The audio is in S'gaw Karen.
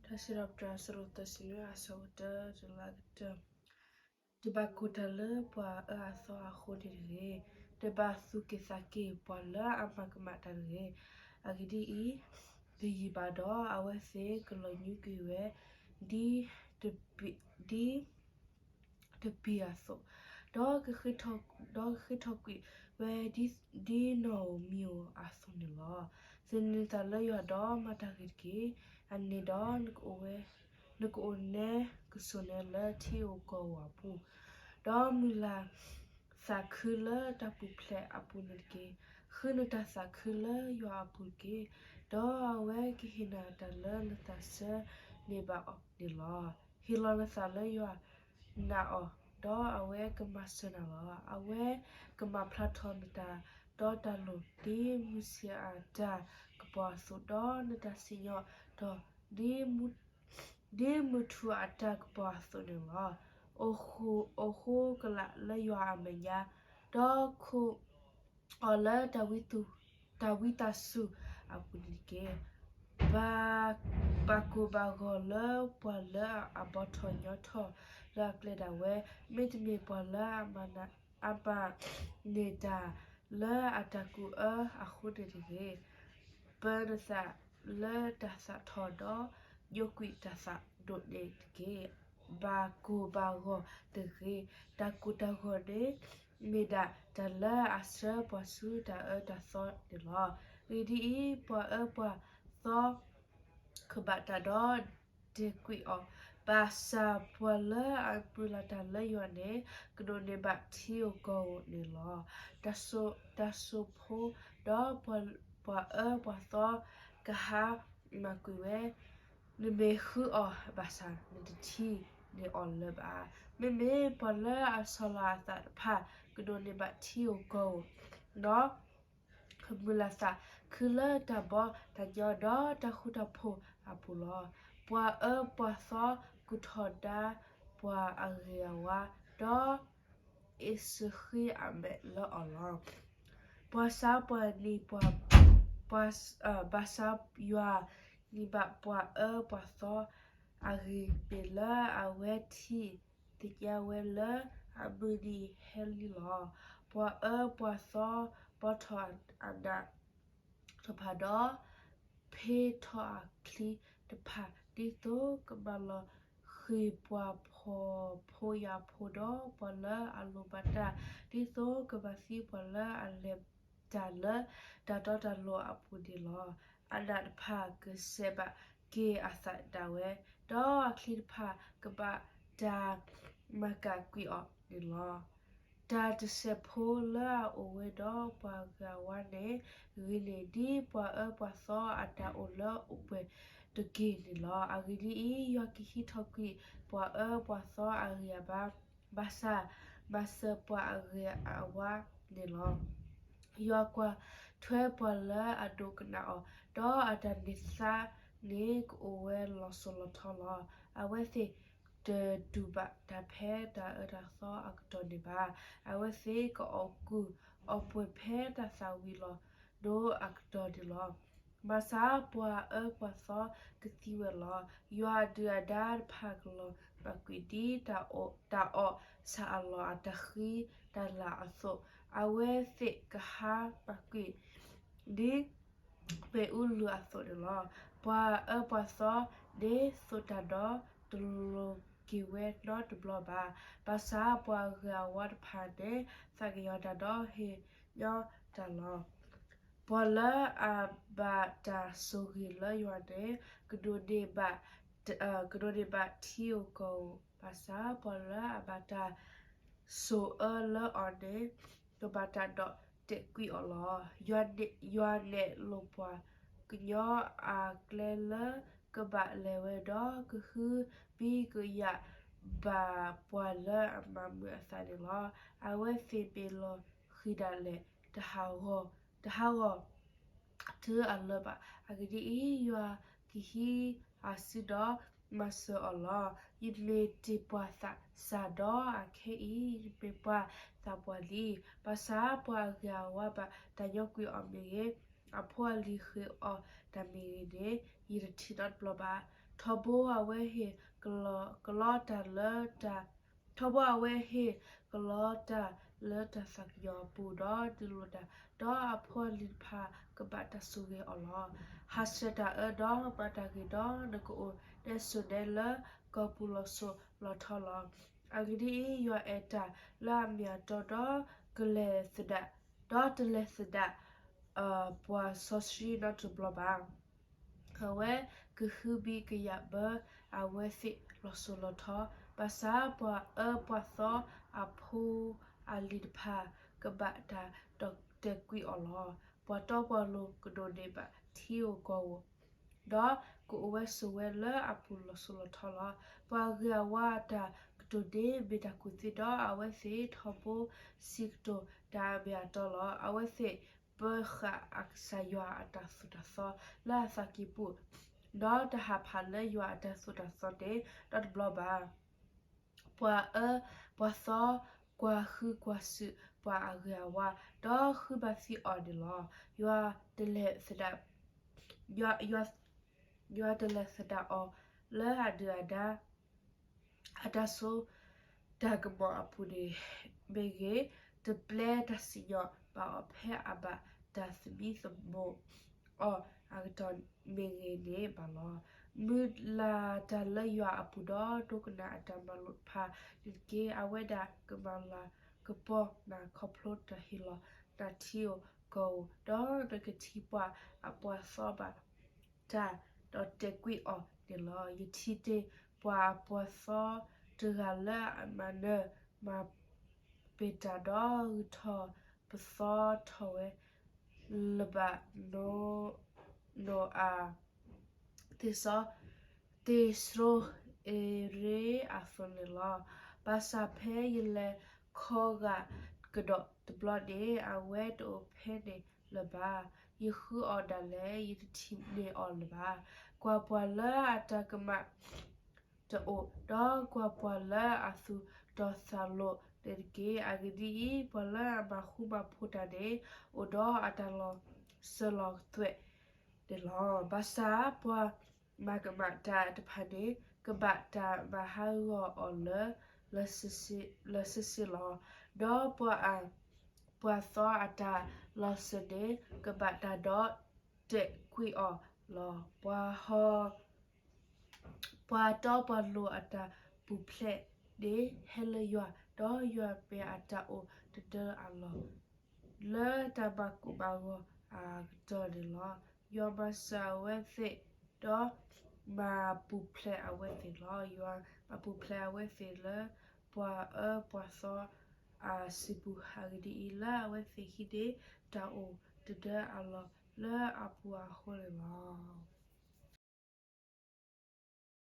တၢ်စံးထီၣ်ပတြၢၤ အဆၢဒိၣ်သၢဆံလွံၢ် အဆၢဖိတၢ တုၤလၢကတၢၢ်. တဘၣ်ကိၢ်တၢ်လၢပှၤအၢအသီအဃိန့ၣ်တဂ့ၤ, တဘၣ်သူၣ်က့ၤသးက့ၤပှၤလၢအမၤကမၣ်တၢ်တဂ့ၤ. အဂ့ၢ်ဒ်အံၤ, တယံာ်ဘၣ်ဒီး အဝဲသ့ၣ်ကလီၤညွံးကွံာ်ဝဲ ဒ် တပံၤအသိး, ဒီးကဃ့ထီၣ်ကွံာ်ဝဲ ဒ်နီၣ်ဧိၤမံၤဧိၤအသိးန့ၣ်လီၤ. သန့ၤနသးလၢယွၤဒီးမၤတၢ်ဂ့ၤတက့ၢ်. အန့ၣ်ဒီး နကအိၣ်နဲကစိာ်နဲလၢထံဧိၤကီၢ်ဧိၤအပူၤ, ဒီးမုာ်လၤသးခုလၢတၢ်ပူၤဖျဲးအပူၤန့ၣ်တက့ၢ်. ဃုနတၢ်သးခုလၢယွၤအပူၤတက့ၢ်, ဒီးအဝဲကဟ့ၣ်နၤတၢ်လၢနသးဆၢန့ၢ်ဘၣ်အီၤန့ၣ်လီၤ. ဟ့ၣ်လီၤနသးလၢယွၤ နာ်အီၤ, ဒီးအဝဲကမၤစၢၤနၤလီၤ. အဝဲကမၤဖျါထီၣ်နတၢ်တီတၢ်လိၤ ဒ်မုၢ်ဆ့ၣ်အတၢ်ကပီၤအသိး, ဒီးနတၢ်စံၣ်ညီၣ်ထီၣ် ဒ်မုၢ်ထူၣ်အတၢ်ကပီၤအသိးန့ၣ်လီၤ. အိၣ်ဃိကလာ်လၢယွၤအမဲာ်ညါ, ဒီးခိး အီၤလၢ တၢ်ဝံသးစူၤအပူၤန့ၣ်တက့ၢ်. ဘၣ်ကိၢ်ဘၣ်ဂီၤလၢပှၤလၢအဘီၣ်ထီၣ်ညီထီၣ်လၢအကျဲဒၣ်ဝဲ, မ့တမ့ၢ်ပှၤလၢအမၤန့ၢ်တၢ်လၢအတၢ်ကူၣ်အၢအဃိန့ၣ်တဂ့ၤ. ပၢနသးလၢတၢ်သးထီၣ်, ဒီးညိကွံာ်တၢ်သးဒိၣ်န့ၣ်တက့ၢ်. ဘၣ်ကိၢ်ဘၣ်ဂီၤတဂ့ၤ. တၢ်ကိၢ်တၢ်ဂီၤန့ၣ် မ့ၢ်ဒၣ်တၢ်လၢအဆှၢပှၤဆူတၢ်အၢတၢ်သီန့ၣ်လီၤ. အဂ့ၢ်ဒ်အံၤ, ပှၤအၢပှၤသီ ကဘၣ်တၢ်ဒီး တဲာ်ကွံာ်အီၤ, ဘၣ်ဆၣ်ပှၤလၢအမုၢ်လၢ်တၢ်လၢယွၤန့ၣ် ကဒိးန့ၢ်ဘၣ်ထံဧိၤကီၢ်ဧိၤန့ၣ်လီၤ. တၢ်စိာ်ဖိဒီးပှၤအၢပှၤသီကဟါမၢ်ကွံာ်ဝဲ, နမ့ၢ်ဃုအီၤဘၣ်ဆၣ် နတထံၣ်န့ၢ်အီၤလၢၤဘၣ်. မ့မ့ၢ်ပှၤလၢအဆီၣ်လီၤအသးတဖၣ် ကဒိးန့ၢ်ဘၣ်ထံဧိၤကီၢ်ဧိၤ, ဒီးကမုာ်လၤသးခုလၢတၢ်ဘီတၢ်ညီ ဒီးတၢ်ဃူတၢ်ဖိးအပူၤလီၤ. ပှၤအၢပှၤသီကူၣ်ထီၣ်ဒါပှၤအဂ့ၤအဝါ, ဒီးအ့ၣ်စဃံးအမဲာ်လၢအီၤလီၤ. ပှၤစါပှၤနံၤ, ပှၤ, ဘၣ်ဆၣ်ယွၤန့ၢ်ဘၣ် ပှၤအၢပှၤသီအဂ့ၤ မ့ၢ်လၢအဝဲထံၣ်သ့ၣ်ညါဝဲလၢအမုၢ်နံၤဟဲလံလီၤ. ပှၤအၢပှၤသီဘီၣ်ထီၣ်အနးတဖၣ်ဒီး ဖ့ထီၣ်အချံတဖၣ်, ဒ်သိးကမၤလီၤဃံၤပှၤဖှီၣ်ဖိယာ်ဖိ, ဒီးပှၤလၢအလိၣ်ဘၣ်တၢ်, ဒ်သိးကမၤသံပှၤလၢအလဲၤတၢ်လၢတၢ်တီတၢ်လိၤအပူၤန့ၣ်လီၤ. အနးတဖၣ်ကစဲးဘၣ်က့ၤအသးဒၣ်ဝဲ, ဒီးအချံတဖၣ်ကဘၣ်တၢ်မၤကၣ်ကွံာ်အီၤန့ၣ်လီၤ. တၢ်တစဲးဖိလၢအအိၣ်ဝဲဒီးပှၤဂၤဝါန့ၣ် ဂ့ၤန့ၢ်ဒ်ပှၤအၢပှၤသီအတၢ်အိၣ်လၢအိၣ်ပှဲၤတက့ၢ်န့ၣ်လီၤ. အဂ့ၢ်ဒ်အံၤ, ယွၤကဟံးထီၣ်ကွံာ်ပှၤအၢပှၤသီအဂံၢ်အဘါ, ဘၣ်ဆၣ်မၤစၢၤပှၤအဂ့ၤအဝါန့ၣ်လီၤ. ယွၤကွၢ်ထွဲပှၤလၢအဒိကနၣ်အီၤ, ဒီးအတၢ်န့ၢ်သါန့ၣ်ကအိၣ်ဝဲလီၤစိၤလီၤထီလီၤ. အဝဲသ့ၣ်တတူၢ်ဘၣ်တၢ်ဖဲတၢ်အၢတၢ်သီအကတီၢ်န့ၣ်ဘၣ်. အဝဲသ့ၣ်ကအီၣ်ကူၣ်အီၣ်ပှဲၤဖဲတၢ်သၣ်ဝံၤလီၤဒိအကတီၢ်န့ၣ်လီၤ. ဘၣ်ဆၣ်ပှၤအၢပှၤသီကသံဝဲလီၤ. ယွၤအဒုၣ်အဒါတဖၣ်ကလီၤမၢ်ကွံာ်ဒ် တၢ်အီၣ်ဆၣ်အလီၢ်အတၢ်ဃံတၢ်လၤအသိး, အဝဲသ့ၣ်ကဟါမၢ်ကွံာ်ဒ် မ့ၣ်အူလုၢ်အသိးန့ၣ်လီၤ. ပှၤအၢပှၤသီန့ၣ်သိၣ်တၢ်ဒီး တလိၤက့ၤဝဲနီတဘျီဘၣ်. ဘၣ်ဆၣ်ပှၤဂ့ၤအဝါတဖၣ်န့ၣ် သးကညီၤတၢ်ဒီးဟ့ၣ်ညီတၢ်လီၤ. ပှၤလၢအဘၣ်တၢ်ဆိၣ်ဂ့ၤလၢယွၤန့ၣ် ကဒိးန့ၢ်ဘၣ်, ကဒိးန့ၢ်ဘၣ်ထံဧိၤကီၢ်ဧိၤ, ဘၣ်ဆၣ်ပှၤလၢအဘၣ်တၢ်စိာ်အၢလၢအီၤန့ၣ် ကဘၣ်တၢ်ဒီးတဲာ်ကွံာ်အီၤလီၤ. ယွၤနဲၣ်လိာ်ပှၤကညီအကျဲလၢကဘၣ်လဲၤဝဲဒီး ကဟုဘံကယာ်ဘၣ်ပှၤလၢအမၤမုာ်အသးန့ၣ်လီၤ. အဝဲသ့ၣ်မ့ၢ်လီၤဃံၤဒၣ်လဲာ် တဟးဂီၤ, တဟးဂီၤ တုၤအလၢာ်ဘၣ်. အဂ့ၢ်ဒ်အံၤ, ယွၤကဟံးအစုဒီးမၤစၢၤအီၤလီၤ. ယမ့ၢ်တ့ၢ်ပှၤသးစၢ်ဒီးအခ့အံၤ, ယမ့ၢ်ပှၤသးပှၢ်လံ. ဘၣ်ဆၣ်ပှၤအဂ့ၤအဝါဘၣ်တၢ်ညီကွံာ်အီၤမ့ၢ်ဂ့ၤ, အဖိအလံၤဃ့အီၤတၢ်မ့ၢ်ဂ့ၤန့ၣ်, ယတထံၣ်နီတဘျီဘၣ်. ထီဘိအဝဲဟ့ၣ်ကလီတၢ်လၢ ထီဘိအဝဲဟ့ၣ်ကလီတၢ်လၢတၢ်သးကညီၤအပူၤ, ဒီးဒုးလိာ်တၢ်, ဒီးအဖိအလံၤတဖၣ်ကဘၣ်တၢ်ဆိၣ်ဂ့ၤအီၤလီၤ. ဟးဆှဲးတၢ်အၢ, ဒီးမၤတၢ်ဂ့ၤ, ဒီးနကအိၣ်ဒဲစိာ်ဒဲလၢကီၢ်ပူၤလီၤစိၤလီၤထီလီၤ. အဂ့ၢ်ဒ်အံၤ, ယွၤအဲၣ်တၢ်လၢအမ့ၢ်အတီ, ဒီးကလဲၤသဒၣ်, ဒီးတလဲၤသဒၣ် ပှၤစီဆှံနီတဘျီဘၣ်. အဝဲကဟုဘံၣ်ကယာ်ဘၢအဝဲသ့ၣ်လီၤစိၤလီၤထီ, ဘၣ်ဆၣ်ပှၤအၢပှၤသီအဖိအလံၤတဖၣ် ကဘၣ်တၢ်တဲာ်ကွံာ်အီၤလီၤ. ပှၤတီပှၤလိၤကဒိးန့ၢ်ဘၣ်ထံဧိၤကီၢ်ဧိၤ, ဒီးကအိၣ်ဝဲဆိးဝဲလၢအပူၤလီၤစိၤလီၤထီလီၤ. ပှၤဂ့ၤအဝါအတၢ်ကတိၤဒ်မ့ၢ်တၢ်ကူၣ်သ့ဒီး, အဝဲသ့ၣ်ထီဘိစံးကတိၤတၢ်အမ့ၢ်အတီလီၤ. အဝဲသ့ၣ်ပၢဃာ်အကစၢ်ယွၤအတၢ်သိၣ်တၢ်သီလၢအသးကံၢ်ပူၤ, ဒီးတဟးဖးလၢယွၤအတၢ်သိၣ်တၢ်သီန့ၣ်နီတဘျီဘၣ်. ပှၤအၢပှၤသီကွၢ်ဃုကွၢ်စုာ်ပှၤအဂ့ၤအဝါ, ဒီးဃုဘၣ်သံအီၤန့ၣ်လီၤ. ယွၤတလဲၤသဒၣ်, ယွၤ, ယွၤတလဲၤသဒၣ်အီၤလၢအဒုၣ်အဒါ အတၢ်စိတၢ်ကမီၤအပူၤန့ၣ်မ့ၢ်ဂ့ၤ, တပျဲတၢ်စံၣ်ညီၣ်ဘၣ်အီၤဖဲအဘၣ်တၢ်သမံသမိးအီၤအကတီၢ်မ့ၢ်ဂ့ၤန့ၣ်ဘၣ်လီၤ. မုၢ်လၢ်တၢ်လၢယွၤအပူၤ, ဒီးဒိကနၣ်အတၢ်မၤလိာ်တဖၣ်န့ၣ်တက့ၢ်. အဝဲဒၣ်ကမၤလၤကပီၤနၤခီဖျိတၢ်ဟ့ၣ်လီၤနၤထံဧိၤကီၢ်ဧိၤ, ဒီးနကထံၣ်ပှၤအပှၤသီဘၣ် တၢ်ဒီးတဲာ်ကွံာ်အီၤန့ၣ်လီၤ. ယထံၣ်တ့ၢ်ပှၤအပှၤသီတဂၤလၢအမၤနၢၤ မၤပ့ၤတၢ်ဒီးဂုၢ်ထီၣ်ပသီထီၣ်ဝဲ လၢၤဘၣ် နိၤအၤ သ့ၣ်စီ သ့ၣ်စိၤအ့ရ့အသိးန့ၣ်လီၤ. ဘၣ်ဆၣ်ဖဲယလဲၤခီဂာ်ကဒီးတဘျီန့ၣ် အဝဲတအိၣ်ဖဲန့ၣ်လၢၤဘၣ်. ယဃုအီၤဒၣ်လဲာ် ယတထံၣ်န့ၢ်အီၤလၢၤဘၣ်. ကွၢ်ပှၤလၢအတၢ်ကမၣ်တအိၣ်, ဒီးကွၢ်ပှၤလၢအသူၣ်တီသးလိၤန့ၣ်တက့ၢ်. အဂ့ၢ်ဒ်အံၤ, ပှၤလၢအမၤဃူမၤဖိးတၢ်န့ၣ် အိၣ်ဒီးအတၢ်လီၤစၢၤလီၤသွဲၣ်န့ၣ်လီၤ. ဘၣ်ဆၣ်ပှၤမၤကမၣ်တၢ်တဖၣ်န့ၣ် ကဘၣ်တၢ်မၤဟးဂီၤအီၤလၢ လၢဆ့ဆ့လီၤ. ဒီးပှၤအ ပှၤသီအတၢ်လီၤစၢၤန့ၣ် ကဘၣ်တၢ်ဒီးတဲာ်ကွံာ်အီၤလီၤ. ပှၤဟီ ပှၤတီပှၤလိၤအတၢ်ပူၤဖျဲးန့ၣ် ဟဲလၢယွၤ, ဒီးယွၤမ့ၢ်အတၢ်အိၣ်တဒၢအလီၢ် လၢတၢ်မၤကိၢ်မၤဂီၤအကတီၢ်န့ၣ်လီၤ. ယွၤမၤစၢၤအဝဲသ့ၣ်, ဒီးမၤပူၤဖျဲးအဝဲသ့ၣ်လီၤ. ယွၤမၤပူၤဖျဲးအဝဲသ့ၣ်လၢ ပှၤအၢပှၤသီအစုပူၤ, အဂ့ၢ်ဒ်အံၤ, လၢအဝဲသ့ၣ်ဟံးန့ၢ်တၢ်အိၣ်တဒၢအလီၢ်လၢအပူၤအဃိန့ၣ်လီၤ.